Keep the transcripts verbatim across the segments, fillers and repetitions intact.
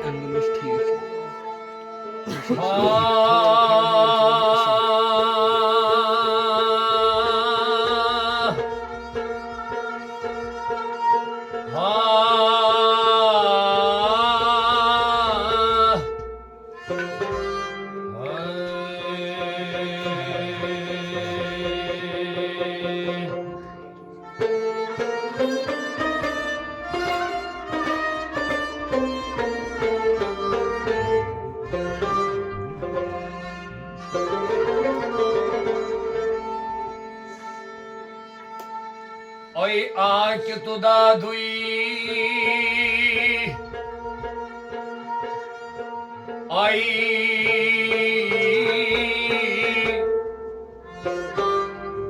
English ٹھیک چھُ۔ A آکہِ تہٕ دادُے، اے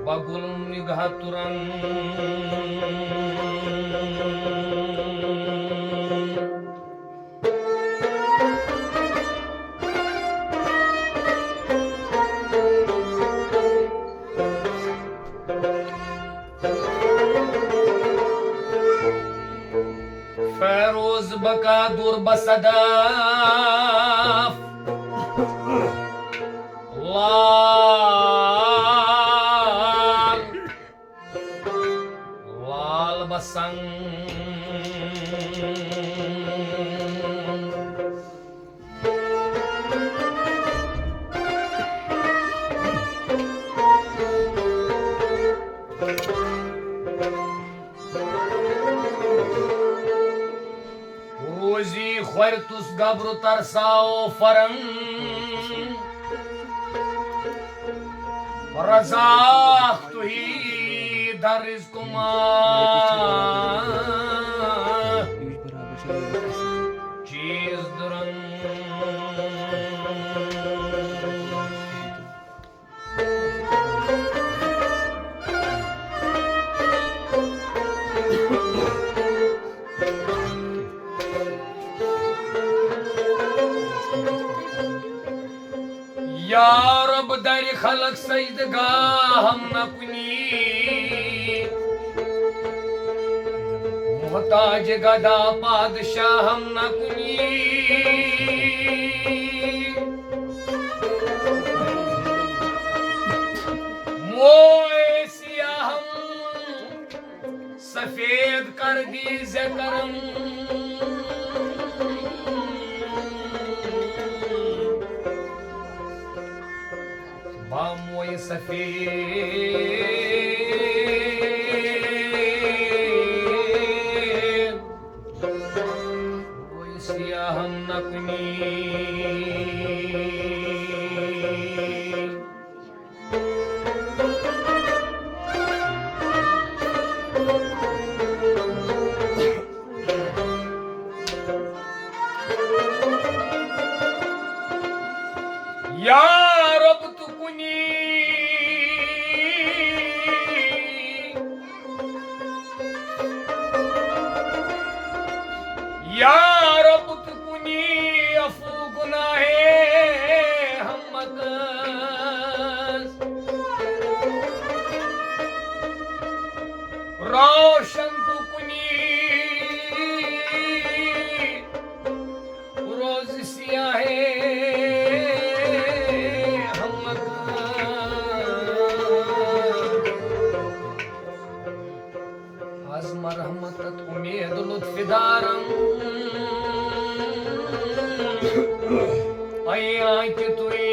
بگُل نگاہ تُرن۔ فیروز بکا دور بصدف لال، لال بسنگ۔ روزی خور تس گبر ترساو فرن، رزاق تہی در رزقما چیز درن۔ یا رب در خلق سجدگاہ ہم نہ کنی، محتاج گدا پادشاہ ہم نہ کنی۔ موئے سیاہم سفید کر دی زکرم۔ با موئے سفید سیاہم نکنی۔ یا رب تو کنی، یا رب تو کنی عفو گناہ ہم مکس، روشن تو کنی روز سیاہ ہم مکس۔ از مرحمتت امید لطف دارم، ایا کہ توی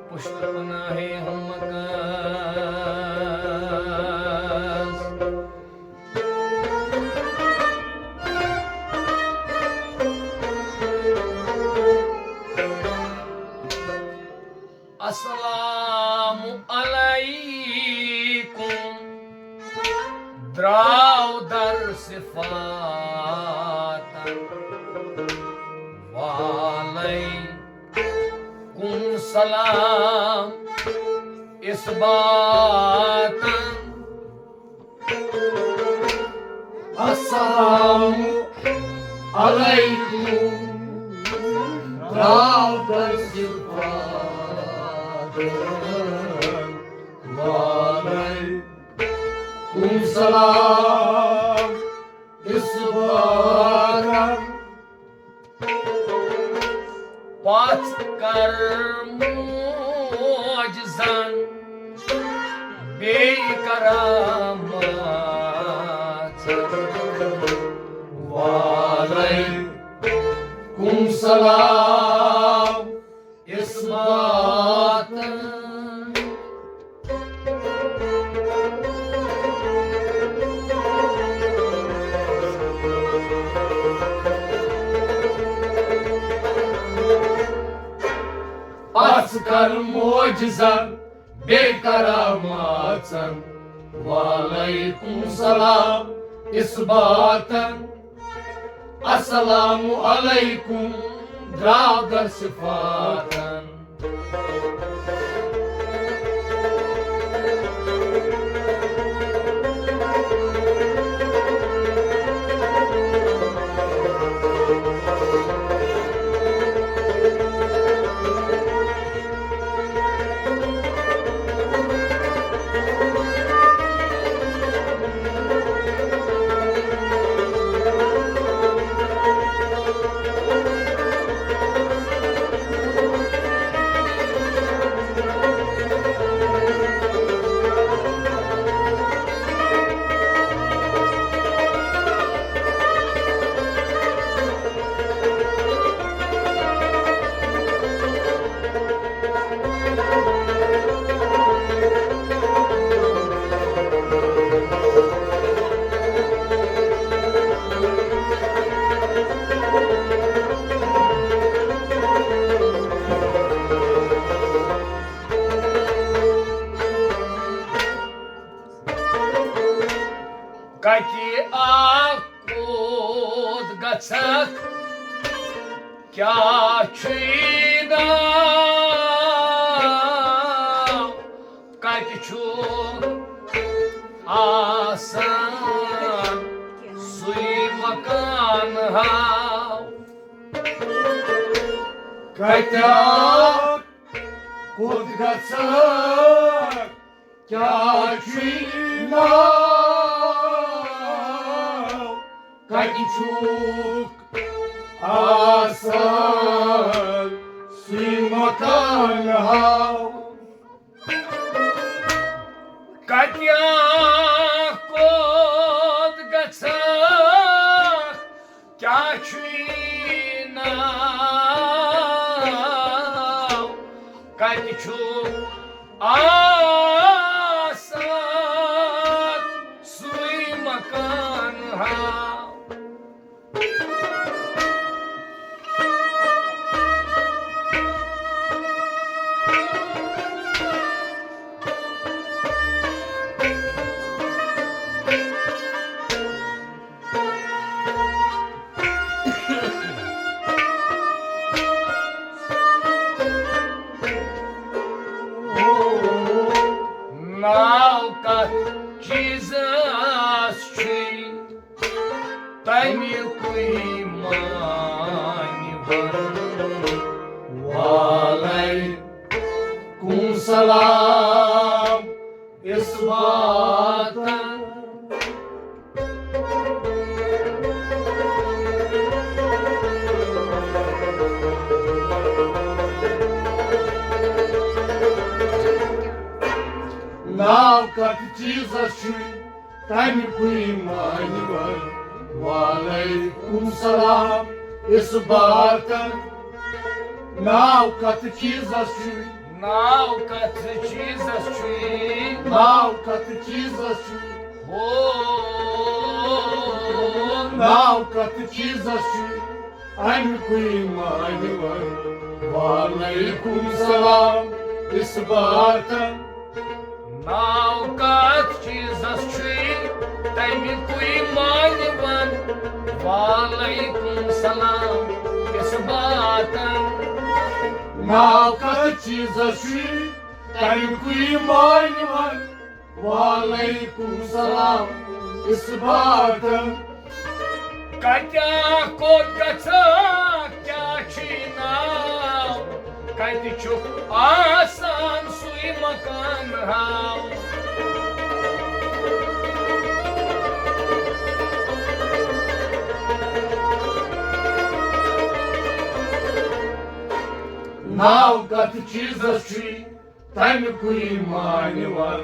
پشت پناہ ہم مکس۔ السلام علیکم دراو در صفاتن، وعلیکم سلام اثباتن۔ السلام علیکم دراو در صفاتن، سلام اثباتن۔ پتھ کر معجزن بیٚیہِ کرامات۔ وعلیکم سلام اثباتن۔ پتھ کر معجزن بیٚیہِ کراماتن۔ وعلیکم سلام اثباتن۔ السلام علیکم درٛاو در صفاتن۔ کتہِ آکھ کوٚت گژھکھ؟ کیٛاہ چھُے ناو؟ کتہِ چھُ آسان سُے مکان ہاو؟ کتہِ آکھ کوٚت گژھکھ؟ کیٛاہ چھُے ناو؟ کتہِ چھُکھ آسان سُے مکان ہاو؟ کتہِ آکھ کوٚت گژھکھ؟ کیٛاہ چھُے ناو؟ کتہِ چھُ آسان سُے مکان ہاو؟ ناو کتھ چیٖزس چھُے تمیُکُے معنی ون؟ وعلیکم سلام اثباتن۔ ناو کتھ چیٖزس چھُے تمیُکُے معنی ون؟ وعلیکم سلام اثباتن۔ ناو کتھ چیٖزس چھُے؟ ناو کتھ چیٖزس چھُے؟ ناو کتھ چیٖزس چھُے؟ ہو۔ ناو کتھ چیٖزس چھُے؟ امیُکُے معنی ون؟ وعلیکم سلام اثباتن۔ ناو کتھ چیٖزس چھُے؟ تمیُکُے معنی ون؟ وعلیکم سلام اثباتن۔ ناو کتھ چیٖزس چھُے؟ تمیُکُے معنی ون؟ وعلیکم سلام اثباتن۔ کتہِ آکھ کوٚت گژھکھ؟ کیٛاہ چھُے ناو؟ کتہِ چھُکھ آسان سُے مکان ہاو؟ ناو کتھ چیزس چھُے تمیُکُے مانِوان؟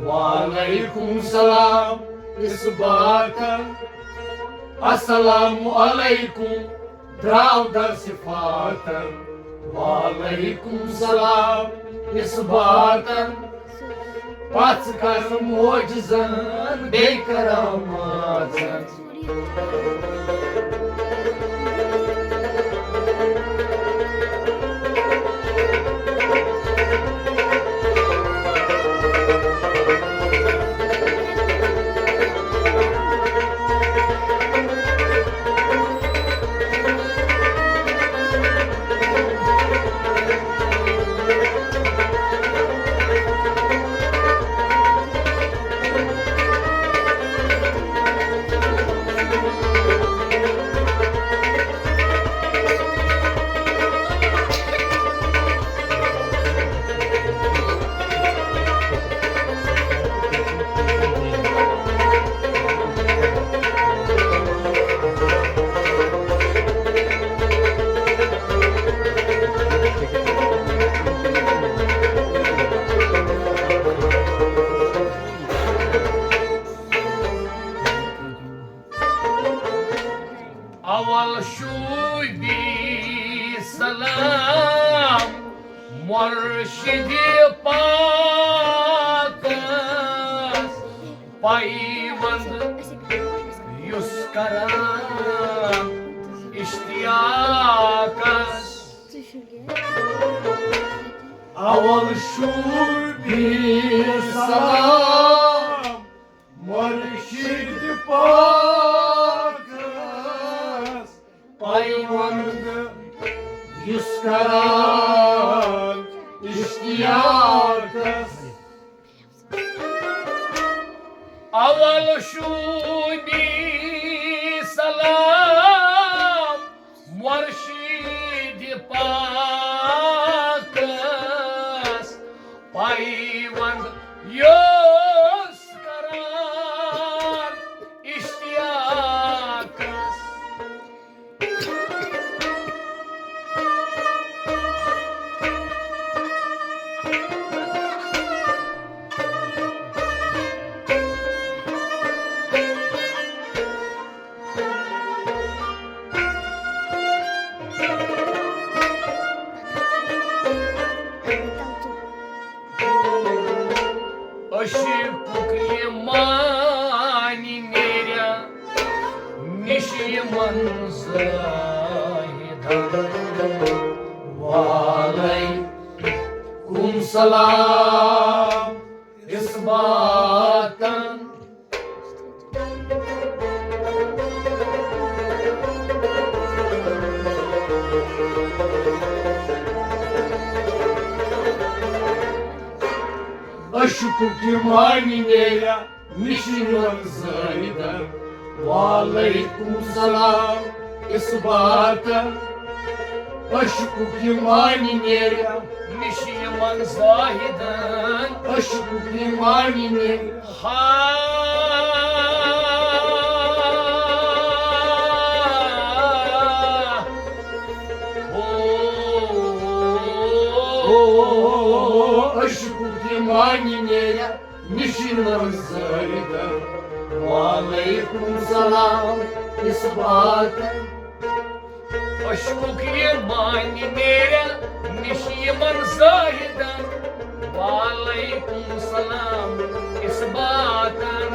وعلیکم سلام اثباتن۔ السلام علیکم درٛاو در صفاتن۔ وعلیکم سلام اثباتن۔ پژھ کر معجزن بیٚیہِ کراماتن۔ اول شوبی سلام مرشد پاکس، پیوند یُس کران اشتیاقس۔ اول شوبی سلام مرشد پاکس، پیوند یُس کران اشتیاقس۔ اول شوبی سلام مرشد پاکس، پیوند یُس کران اشتیاقس۔ عشقُک یہِ معنی نیریا نِش یِمن زٲہِدن۔ وعلیکم سلام اثباتن۔ عشقُک یہِ معنی نیریا نِش یِمن زٲہِدن۔ وعلیکم سلام اثباتن۔ عشقُک یہِ معنی نیریا نِش یِمن زٲہِدن۔ عشقُک یہِ معنی نیریا۔ ہا۔ او۔ او۔ عشقُک یہِ معنی نیریا نِش یِمن زٲہِدن۔ وعلیکم سلام اثباتن۔ عشقُک یہِ معنی نیریا نِش یِمن زٲہِدن۔ وعلیکم سلام اثباتن۔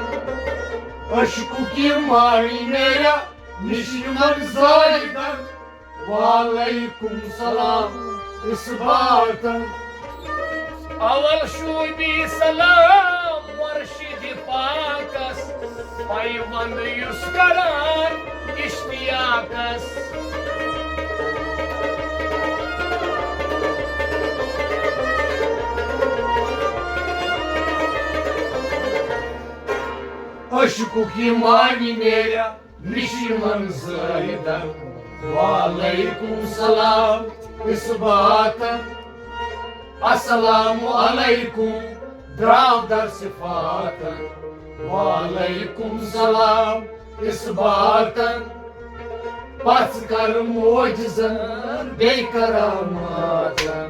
عشقُک یہِ معنی نیریا نِش یِمن زٲہِدن۔ وعلیکم سلام اثباتن۔ اول شوبی سلام مرشد پاکس، پیوند یُس کران اشتیاقس۔ عشقُک یہِ معنی نیریا نِش یِمن زٲہِدن۔ وعلیکم سلام اثباتن۔ السلام علیکم درٛاو در صفاتن۔ وعلیکم سلام اثباتن۔ پژھ کر معجزن بیٚیہِ کراماتن۔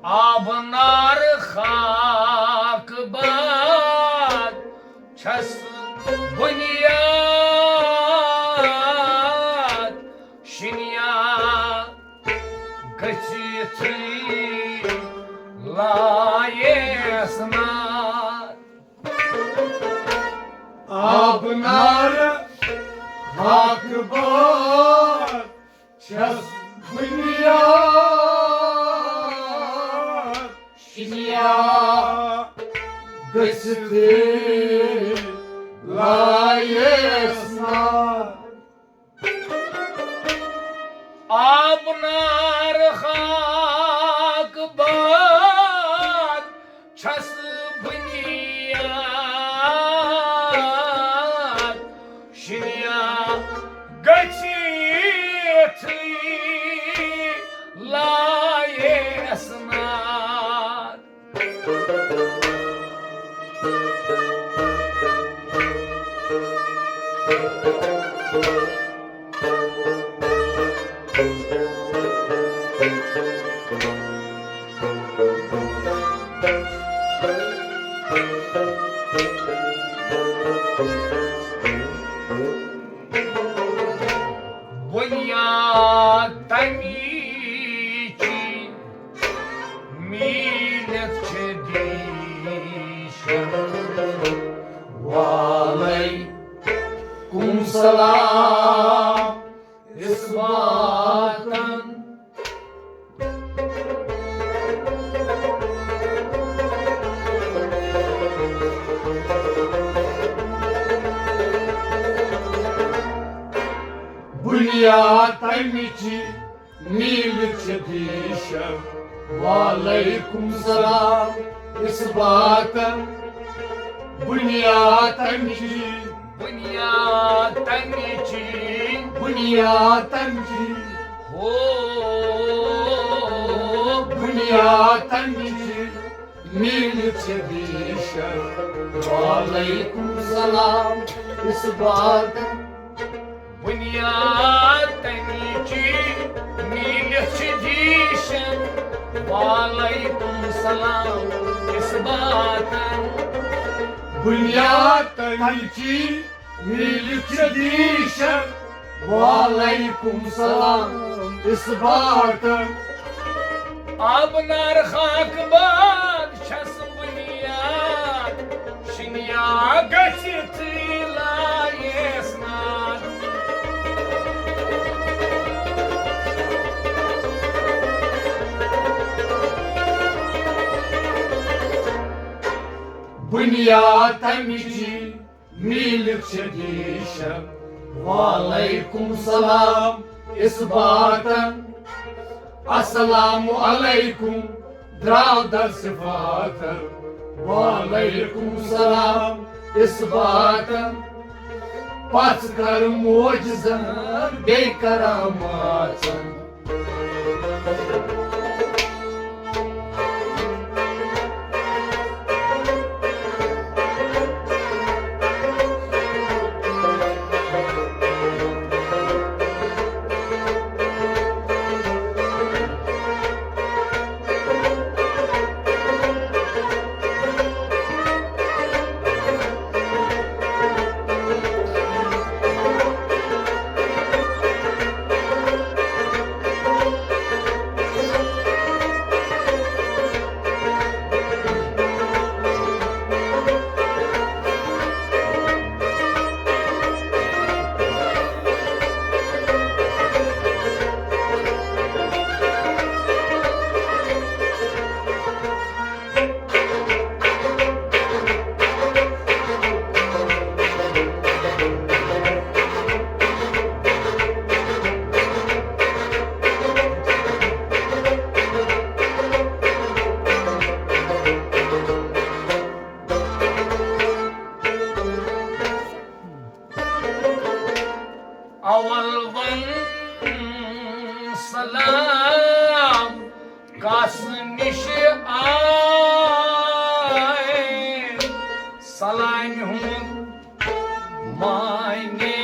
آب نار خاک باد چھس بنیاد، شنیا گژھِ یِتھُے لایس نار۔ آب نار خاک باد چھس بنیاد، شنیا گژھِ یِتھُے لایس نار۔ آب نار خاک باد چھس بنیاد، شنیا گژھِ یِتھُے لایس نار۔ بنیاد تمیچی میلت چھ دیشن۔ وعلیکم سلام اثباتن۔ بنیاد تمچی میل چھ دیشن۔ وعلیکم سلام اثباتن۔ بنیاد تمچی، بنیاد تمچی، بنیاد تمچی، ہو، بنیاد تمچی میل چھ دیشن۔ وعلیکم سلام اثباتن۔ بنیاد تمچی میل چھ دیشن۔ وعلیکم سلام اثباتن۔ بنیاد تمچی میل چھ دیشن۔ وعلیکم سلام اثباتن۔ آب نار خاک باد چھس بنیاد، شنیا گژھِ یِتھُے لایس نار۔ بنیاد تمچی میل چھ دیشن۔ وعلیکم سلام اثباتن۔ السلام علیکم درٛاو در صفاتن۔ وعلیکم سلام اثباتن۔ پژھ کر معجزن بیٚیہِ کراماتن۔ ہُنٛد معنی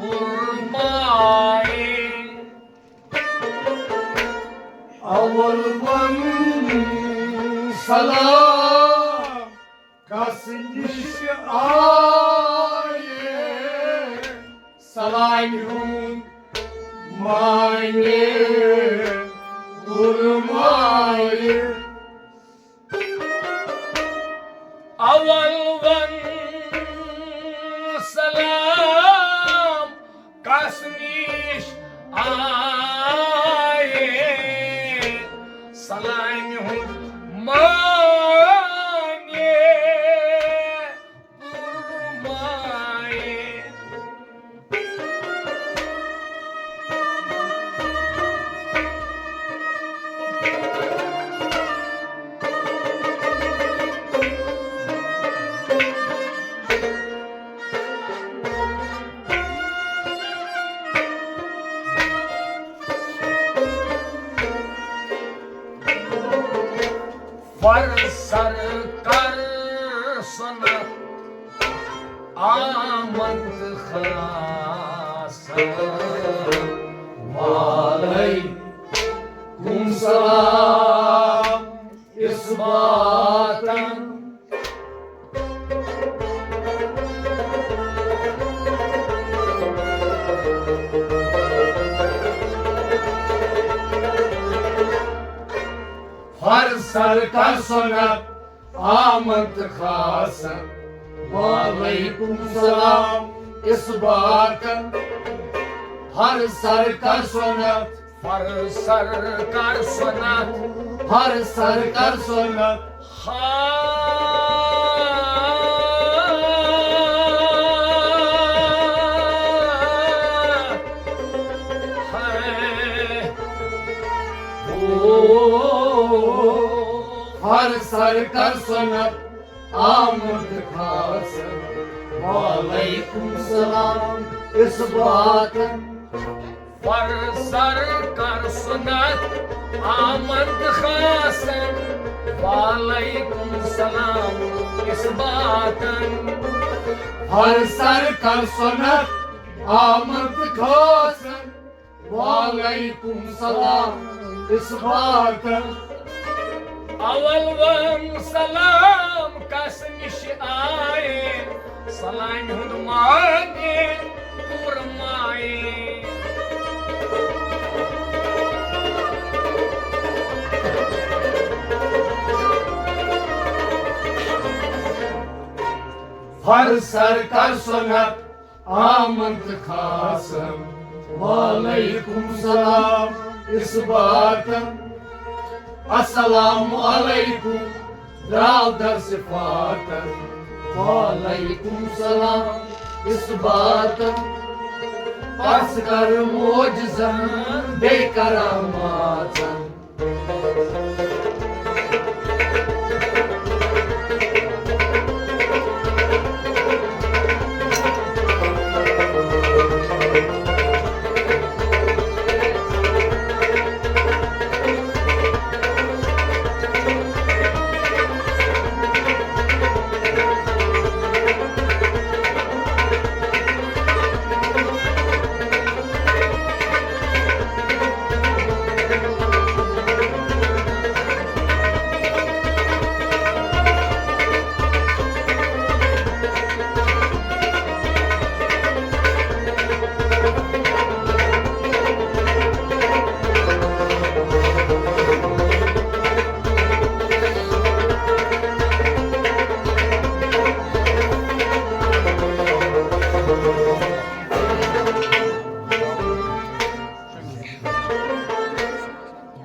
پُرمایہِ۔ اول ون سلام کس نِش آیہِ، سلامہِ ہُنٛد معنی پُرمایہِ۔ اول ون سلام کس نِش آیہِ، سلامہِ ہُنٛد معنی پُرمایہِ۔ فر سر کر سنت آمد خاص۔ وعلیکم سلام اثباتاً۔ ہر سر کر سنت آمد خاص۔ وعلیکم سلام اثباتاً۔ ہر سر کر سنت، ہر سر کر سنت، ہر سر کر سنت۔ ہا۔ ہائے۔ ہر سر کر سنت آمد خاص۔ وعلیکم سلام اثباتاً۔ ہر سر کر سنت آمد خاص۔ وعلیکم سلام اثباتاً۔ ہر سر کر سنت آمد خاص۔ وعلیکم سلام اثباتاً۔ اول ون سلام کس نِش آیہِ، سلامہِ ہُنٛد معنی پُرمایہِ۔ ہر سر کر سنت آمد خاص۔ وعلیکم سلام اثباتاً۔ السلام علیکم درٛاو در صفاتاً۔ وعلیکم سلام اثباتاً۔ پس کر معجزن بیٚیہِ کراماتن۔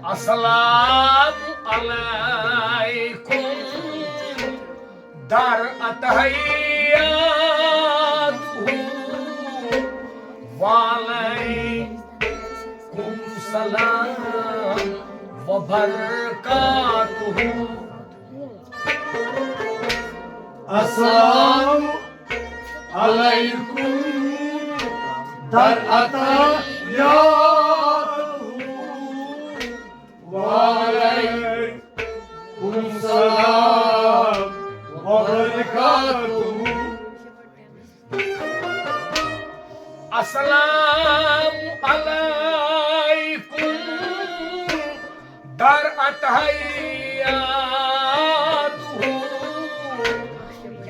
السلام علیکم در اتحیات۔ وعلیکم سلام و برکاتہ۔ السلام علیکم در اتحیات۔ وعلیکم سلام و برکاتہ۔ السلام علیکم در اتحیاتہ،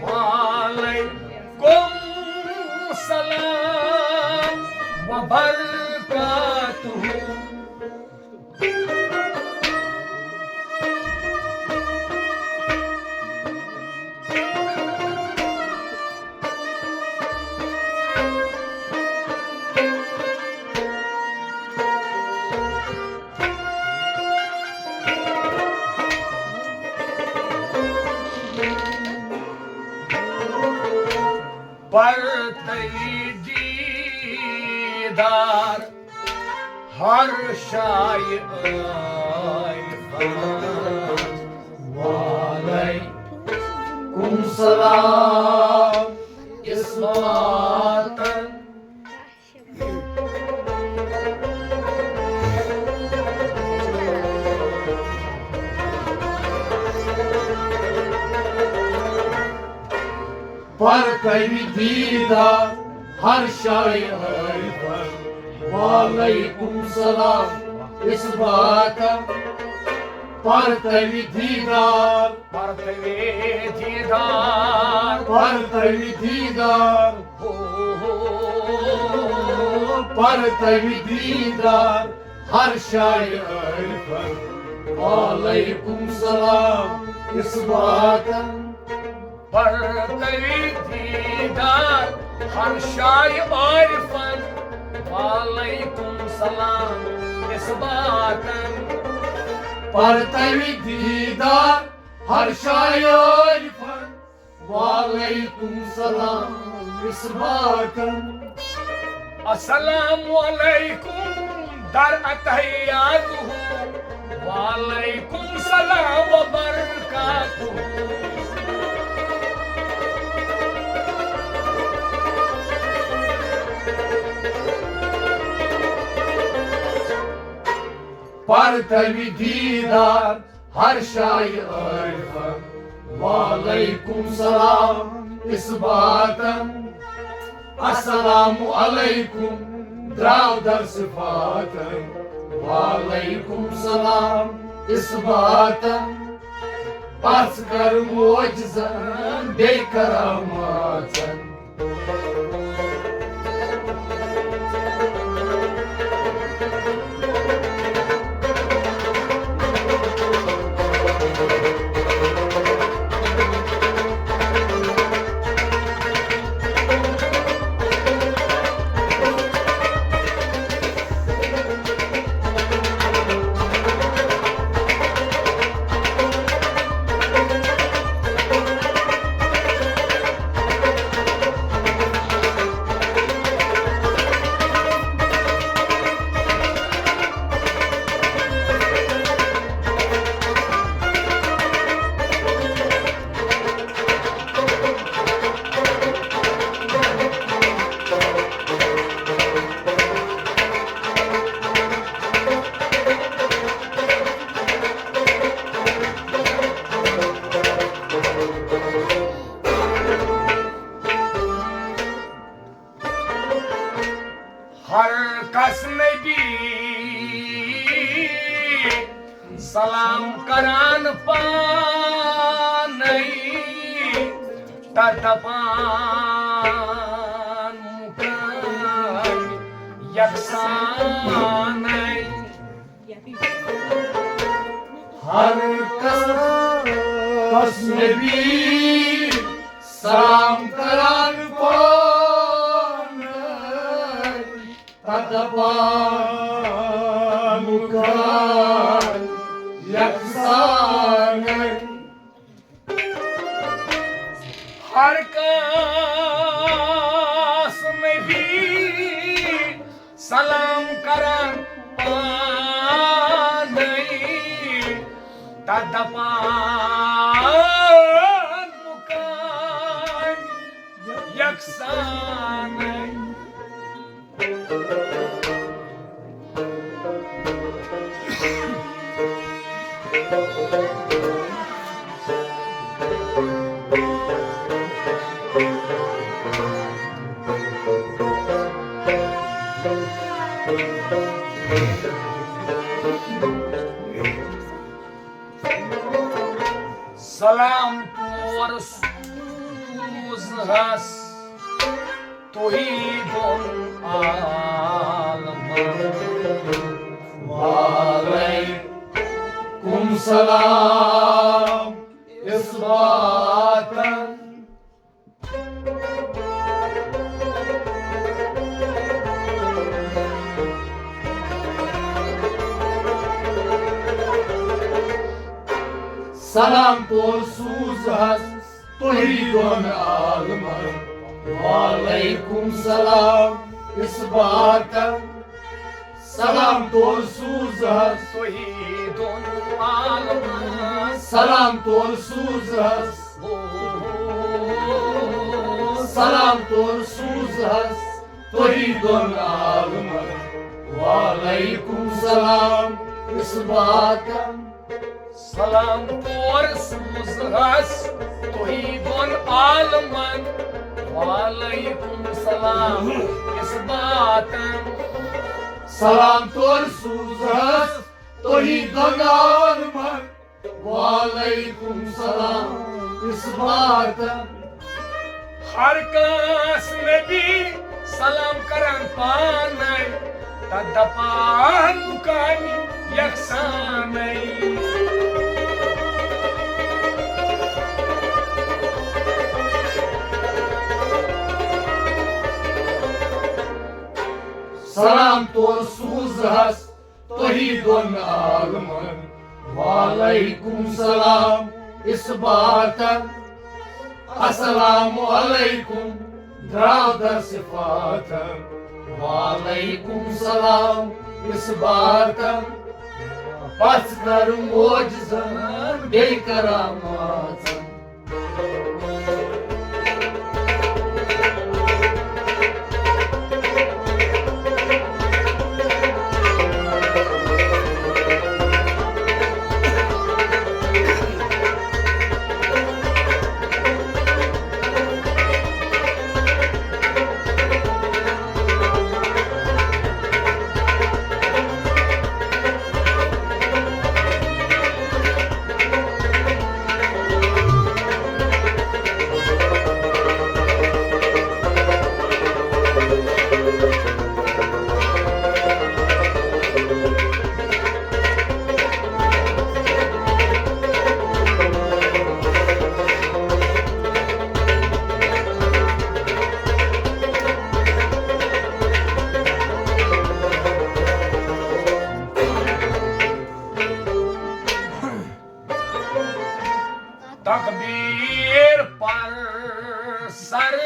وعلیکم السلام وبرکاتہ۔ پرتوی دیدار ہر شایہِ عارفن۔ وعلیکم سلام اثباتن۔ پرتوی دیدار ہر شایہِ عارفن۔ وعلیکم سلام اثباتن۔ پرتوی دیدار، پرتوی دیدار، پرتوی دیدار، ہو، ہو، پرتوی دیدار ہر شایہِ عارفن۔ وعلیکم سلام اثباتن۔ پرتوی دیدار ہر شایہِ عارفن۔ وعلیکم سلام اثباتن۔ پرتوی دیدار ہر شایہِ عارفن۔ وعلیکم سلام اثباتن۔ السلام علیکم در اتحیاتہ، وعلیکم السلام وبرکاتہ۔ پرتوی دیدار ہر شایہِ عارفن۔ وعلیکم سلام اثباتن۔ السلام علیکم دراو در صفاتن۔ وعلیکم سلام اثباتن۔ پژھ کر معجزن بیٚیہِ کراماتن۔ ہر کس نبی سلام کران پانے، تہ دپان مُکان یکسانے۔ ہر کس، کس نبی سلام کران پانے، تہ دپان مُکان یکسانے۔ ہر کس نبی سلام کران پانے، تہ دپان مُکان یکسانے۔ سلام تور سوزہس تُہی دۄن عالمن۔ وعلیکم سلام اثباتن۔ سلام تور سوزہس تُہی دۄن عالمن۔ وعلیکم سلام اثباتن۔ سلام تور سوزہس تُہی دۄن عالمن۔ سلام تور سوزہس۔ سلام تور سوزہس تُہی دۄن عالمن۔ وعلیکم سلام اثباتن۔ سلام تور سوزہس تُہی دۄن عالمن۔ وعلیکم سلام اثباتن۔ سلام تور سوزہس تُہی دۄن عالمن۔ وعلیکم سلام اثباتن۔ ہر کٲنٛسہِ نبی سلام کران پانے، تہٕ دپان لُکن یکسانے۔ سلام تور سوزہس تُہی دۄن عالمن۔ وعلیکم سلام اثباتن۔ السلام علیکم درٛاو در صفاتن۔ وعلیکم سلام اثباتن۔ پژھ کر معجزن بیٚیہِ کراماتن۔ تکبیر پر سر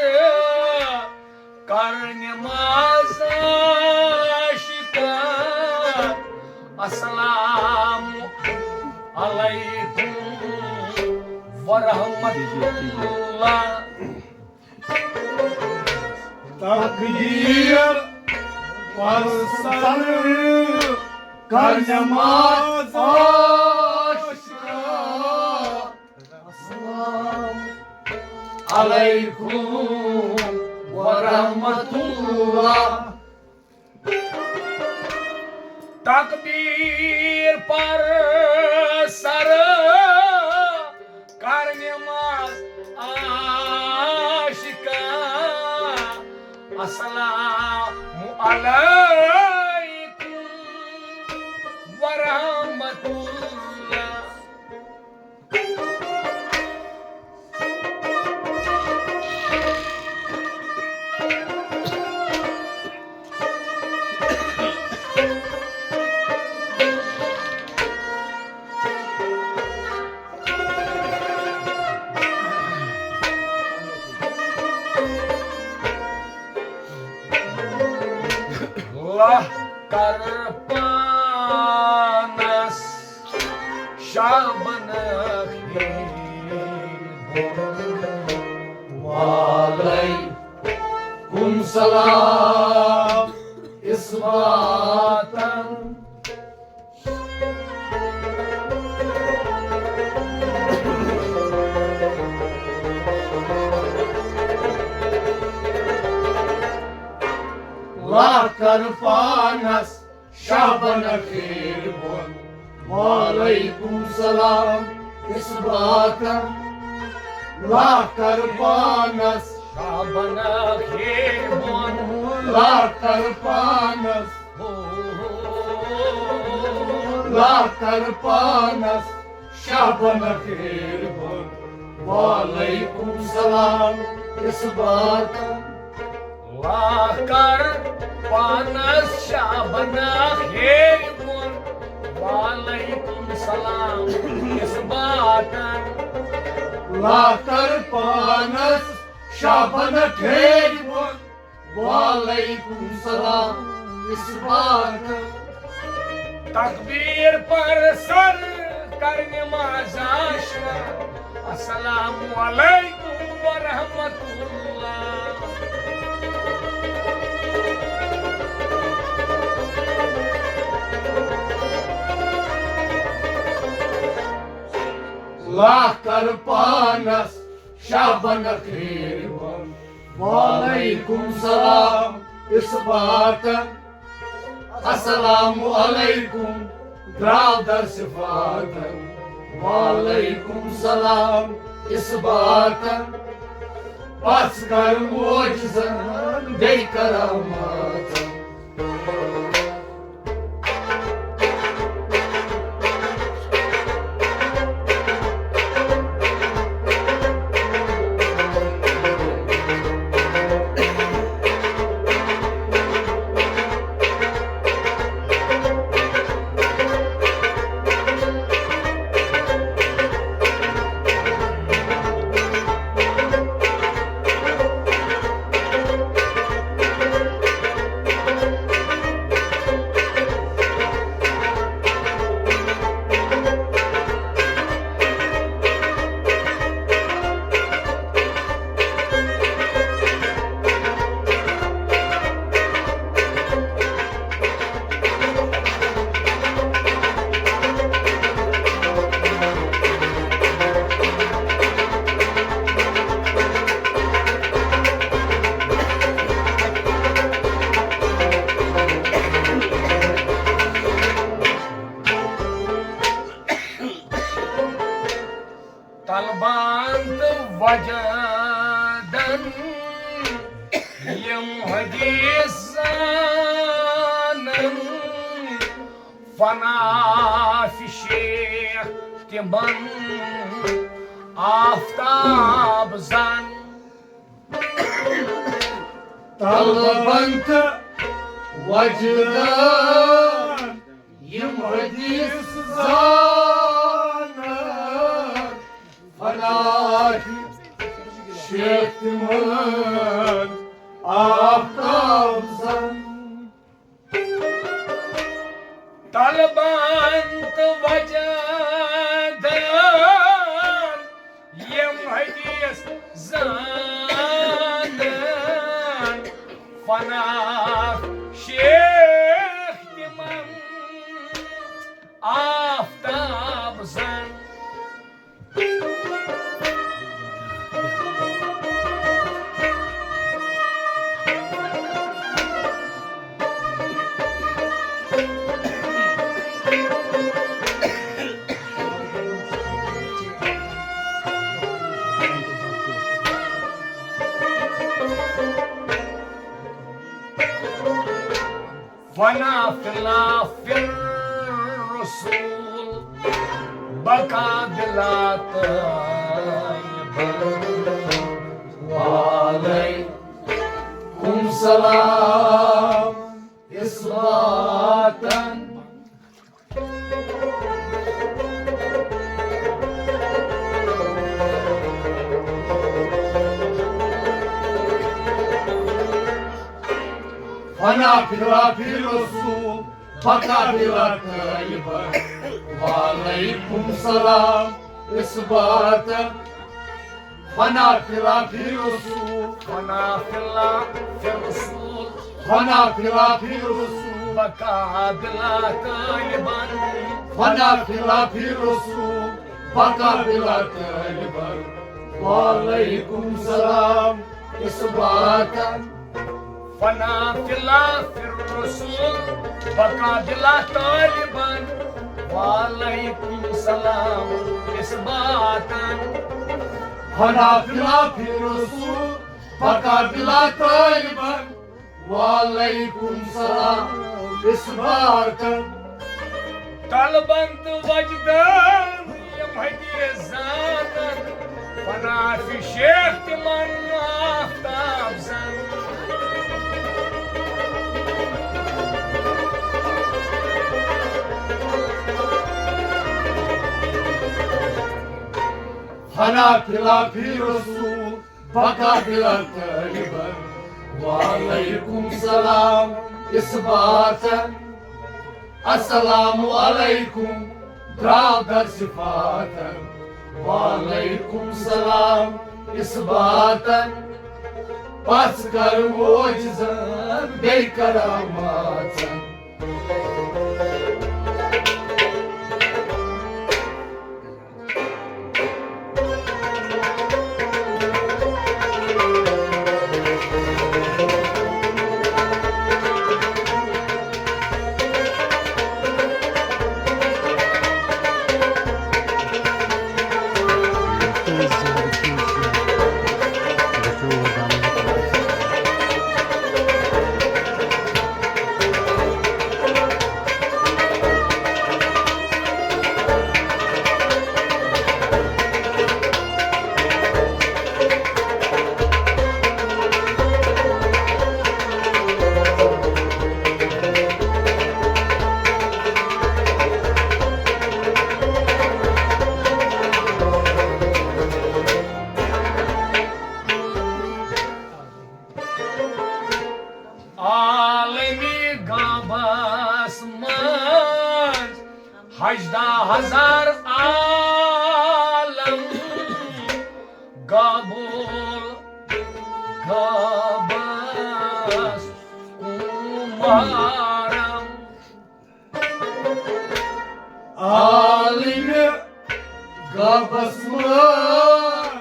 کر نماز عاشقا۔ السلام علیکم ورحمۃ اللہ۔ تکبیر پر سر کر نماز عاشقا۔ السلام علیکم ورحمۃ اللہ۔ تکبیر پر سر کر نماز عاشقا۔ السلام علیکم ورحمۃ اللہ۔ لہ کر پانس شاہ بنٲوِتھ۔ وعلیکم سلام اثباتن۔ لہ کر پانس شاہ بنہٕ خیٖر بۄن۔ وعلیکم سلام اثباتن۔ لاہ کر پانس، شاہ بناوکھ ہیرِ بۄن۔ لاہ کر پانس، لاہ کر پانس، شاہ بناوکھ ہیرِ بۄن۔ وعلیکم سلام اثباتن۔ لاہ کر پانس، شاہ بناوکھ ہیرِ بۄن۔ وعلیکم سلام اثباتن۔ لاہ کر پانس، شاہ بناوکھ ہیرِ بۄن۔ وعلیکم سلام اثباتن۔ تکبیر پر سر کر نماز آشنا۔ السلام علیکم ورحمۃ اللہ۔ لاہ کر پانس، شاہ بناوکھ ہیرِ بۄن۔ وعلیکم سلام اثباتن۔ السلام علیکم درٛاو در صفاتن۔ وعلیکم سلام اثباتن۔ پژھ کر معجزن بیٚیہِ کراماتن۔ طلبان تہٕ وجدن، یِم حدیث زانن، فنا فی شیخ تِمن آفتاب زن۔ طلبن تہٕ وجدن، یِم حدیث زانن، فنا فی شیخ تِمن آفتاب زن۔ طلبان تہٕ وجدن، یِم حدیث زانن، فنا شیخ تِمن آفتاب زن۔ فنا فی اللہ فی الرسول بقا بلا طالب۔ وعلیکم سلام اثباتن۔ فنا فی اللہ فی الرسول بقا بلا طالب۔ وعلیکم سلام اثباتن۔ فنا فی اللہ فی الرسول۔ فنا فی اللہ فی الرسول۔ فنا فی اللہ فی الرسول۔ بقا بلا طالب۔ فنا فی اللہ فی الرسول۔ بقا بلا طالب۔ وعلیکم سلام اثباتن۔ فنا فی اللہ فی الرسول بقا بلا طالب۔ وعلیکم سلام اثباتن۔ فنا فی الافی رسول، بقا بلا طالباً، وعلیکم سلام اثباتاً۔ طلبن تہٕ وجدن یِم حدیث زانن، فنا فی شیخ تِمن آفتاب زن۔ فنا فی الافی رسول، بقا بلا طالباً، وعلیکم سلام اثباتاً۔ السلام علیکم، درٛاو در صفاتاً، وعلیکم سلام اثباتاً۔ پژھ کر معجزن بیٚیہِ کراماتن۔ عالمی غابس منٛز ہجدہ ہزار عالم غابول غابس کُمارم۔ عالمی غابس منٛز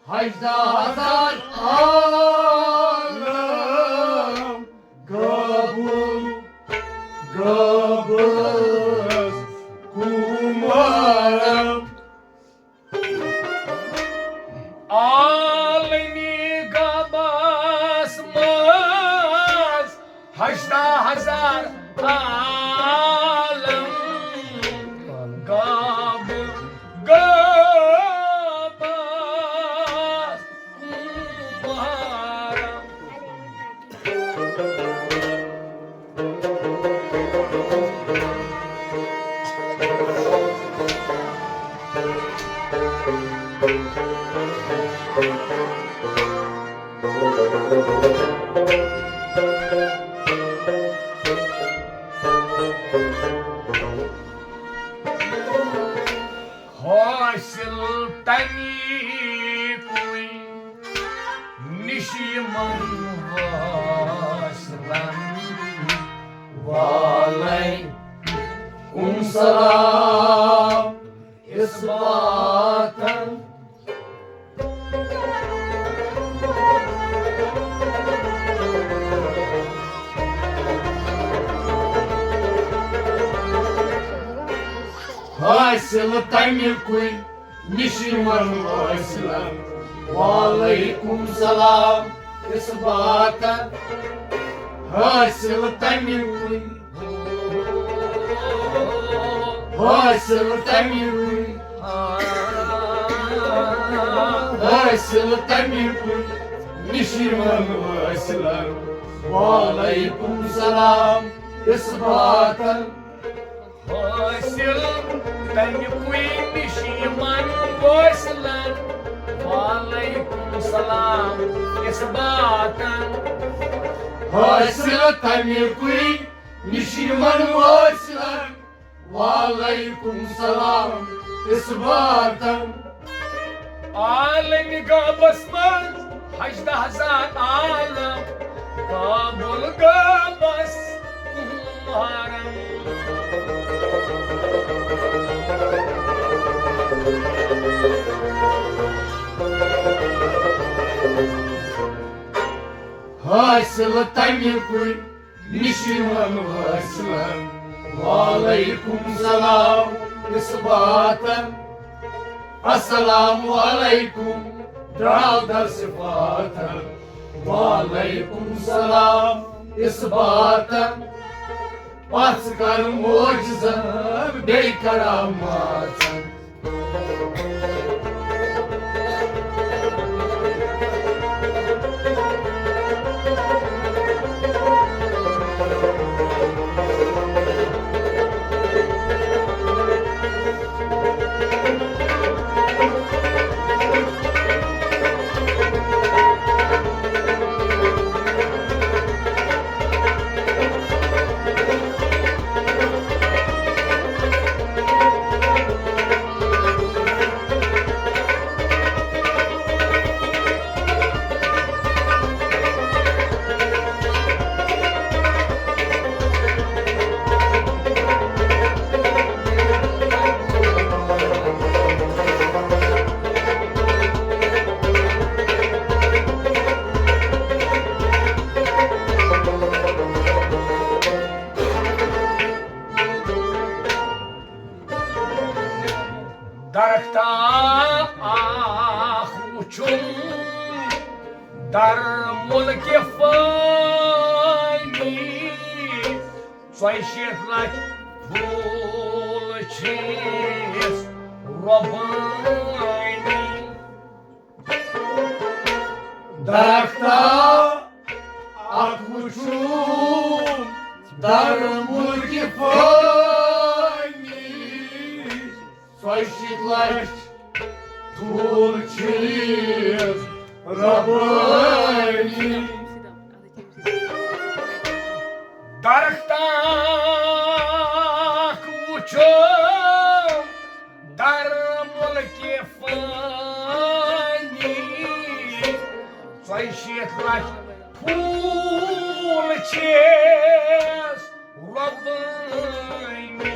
ہجدہ ہزار عالم غابول غابس کُمارم۔ عالمی غابس منٛز ہجدہ ہزار عالم غابول غابس کُمارم۔ حٲصِل تَمی کُے نِش یِمَن وٲصلَن۔ وعلیکم سلام اثباتاً۔ حٲصِل تَمی کُے نِش یِمَن وٲصلَن۔ وعلیکم سلام اثباتاً۔ حٲصِل تَمی کُے، حٲصِل تَمی کُے، حٲصِل تَمی کُے نِش یِمَن وٲصلَن۔ وعلیکم سلام اثباتاً۔ حٲصِل تَمہِ کُے نِش یِمَن وٲصلَن۔ وعلیکم سلام اثباتاً۔ حٲصِل تَمہِ کُے نِش یِمَن وٲصلَن۔ وعلیکم سلام اثباتاً۔ عالمِ غابس منٛز ہجدہ ہزار عالم، غابُل غابس کُمارن۔ حٲصِل تَمہِ کُے نِش یِمَن وٲصلَن۔ وعلیکم سلام اثباتاً۔ السلام علیکم۔ تراو در صفاتن، وعلیکم سلام اثباتن۔ پژھ کر معجزن بیٚیہِ کراماتن۔ درختہ اکھ وُچھُم در ملکِ فانی، ژۄیہِ شیٖتھ لچھ پھوٗل چھِس رۄبٲنی۔ درختہ اکھ وُچھُم در ملکِ فانی، ژۄیہِ شیٖتھ لچھ پھوٗل چھِس رۄبٲنی۔ درختہ اکھ وُچھُم در ملکِ فانی، ژۄیہِ شیٖتھ لچھ پھوٗل چھِس رۄبٲنی۔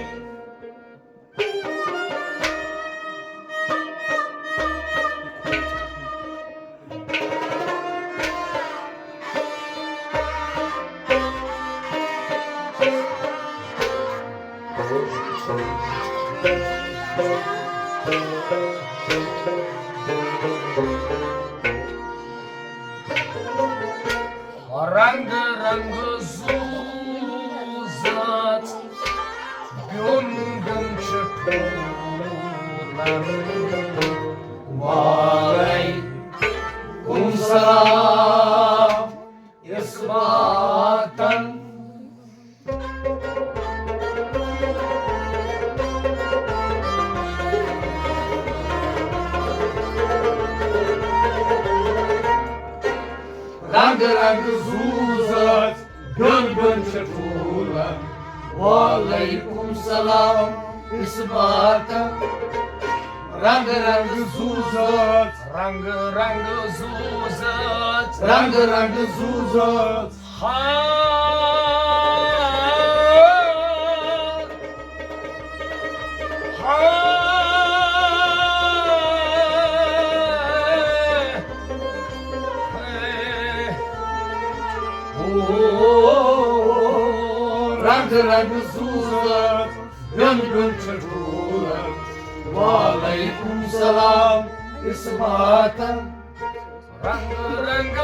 رنگ رنگ زو زٲژ، بیوٚن بیوٚن چھُ ٹھوٗلن۔ وعلیکم سلام اثباتن۔ رنگ رنگ زو زٲژ، بیوٚن بیوٚن چھِ ٹھوٗلن۔ وعلیکم سلام اثباتن۔ رنگ رنگ زو زٲژ۔ رنگ رنگ زو زٲژ۔ رنگ رنگ زو زٲژ۔ ہا۔ ہا۔ او، رنگ رنگ زو زٲژ، بیوٚن بیوٚن چھِ ٹھوٗلن۔ وعلیکم سلام اثباتن۔ رنگ رنگ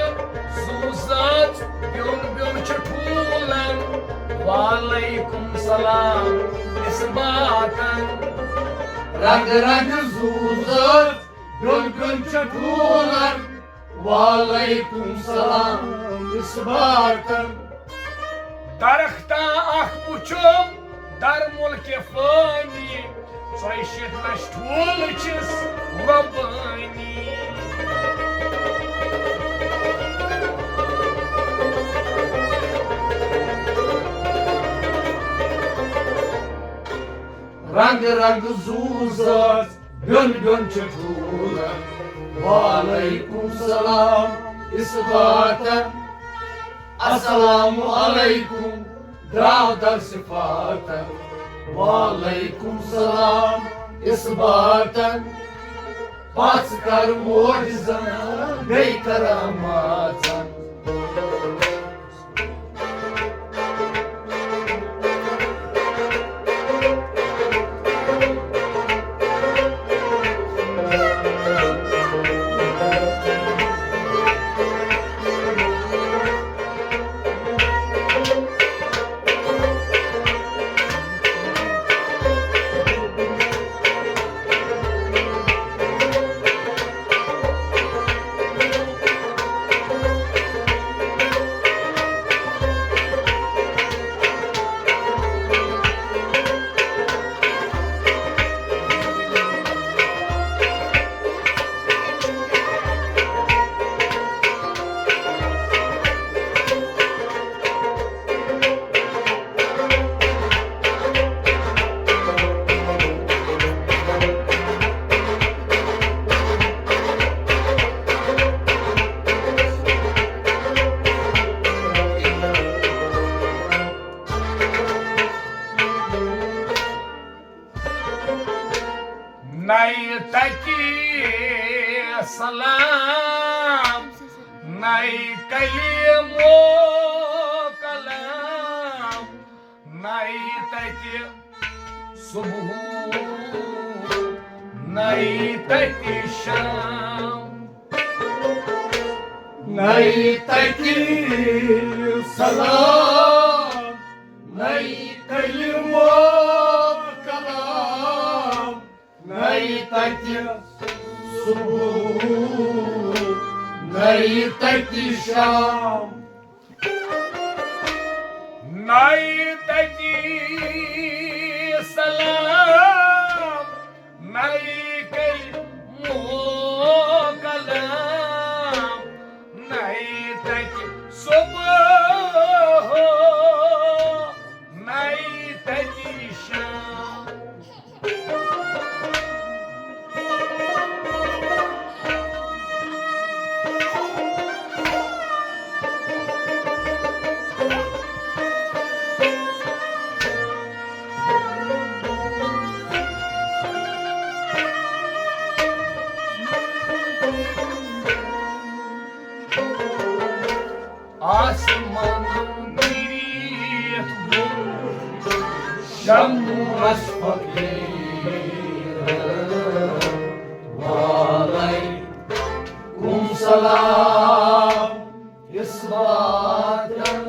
زو زٲژ، بیوٚن بیوٚن چھِ ٹھوٗلن۔ وعلیکم سلام اثباتن۔ رنگ رنگ زو زٲژ، بیوٚن بیوٚن چھِ ٹھوٗلن۔ وعلیکم سلام اثباتن۔ درختہ اکھ وُچھُم در ملکِ فانی، ژۄیہِ شیٖتھ لچھ ٹھوٗل چھِس رۄبٲنی۔ رنگ رنگ زو زٲژ، بیوٚن بیوٚن چھِ ٹھوٗلن۔ وعلیکم سلام اثباتن۔ السلام علیکم درٛاو در صفاتن۔ وعلیکم سلام اثباتن۔ پژھ کر معجزن بیٚیہِ کراماتن۔ نَے کلیم و کلام، نَے تَتہِ صبح، نَے تَتہِ شام، نَے تَتہِ سلام، نَے کلیم و کلام، نَے تَتہِ صبح، نَے تَتہِ شام۔ نَے تَتہِ سلام، نَے کلیم و کلام، نَے تَتہِ صبح، نَے تَتہِ شام۔ آسمانو نیٖرِتھ ووٚن شمس فقیٖرن، وعلیکم سلام اثباتن۔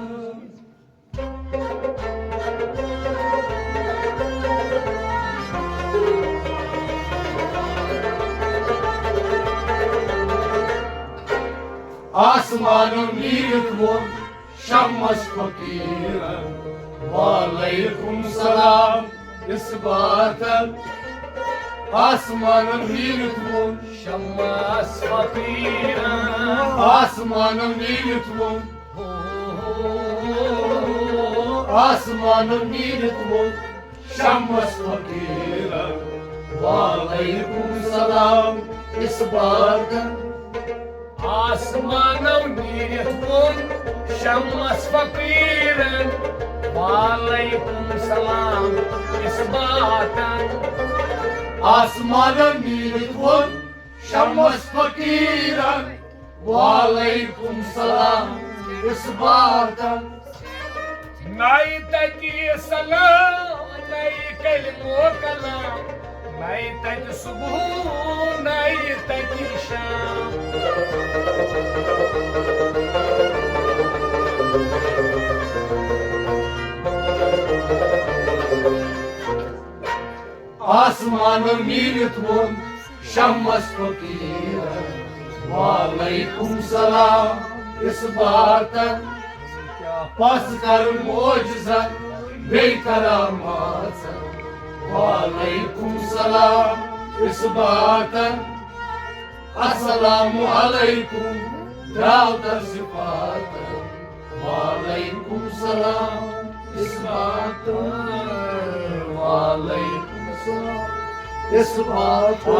آسمانو نیٖرِتھ ووٚن شمس فقیرن، وعلیکم سلام اثباتن۔ آسمانو نیٖرِتھ ووٚن شمس فقیرن۔ آسمانو نیٖرِتھ ووٚن، آسمانو نیٖرِتھ ووٚن شمس فقیرن، وعلیکم سلام اثباتن۔ آسمانو نیٖرِتھ ووٚن شمس فقیرن، وعلیکم سلام اثباتن۔ آسمانو نیٖرِتھ ووٚن شمس فقیرن، وعلیکم سلام اثباتن۔ نَے تَتہِ سلام، نَے کلیم و کلام، نَے تَتہِ صبح، نَے تَتہِ شام۔ آسمانو نیٖرِتھ ووٚن شمس فقیرن، وعلیکم سلام اثباتن۔ پس کر معجزن بیٚیہِ کراماتن، وعلیکم سلام اثباتن۔ السلام علیکم درٛاو تر صفاتن، وعلیکم سلام اثباتن، وعلیکم سلام اثباتن۔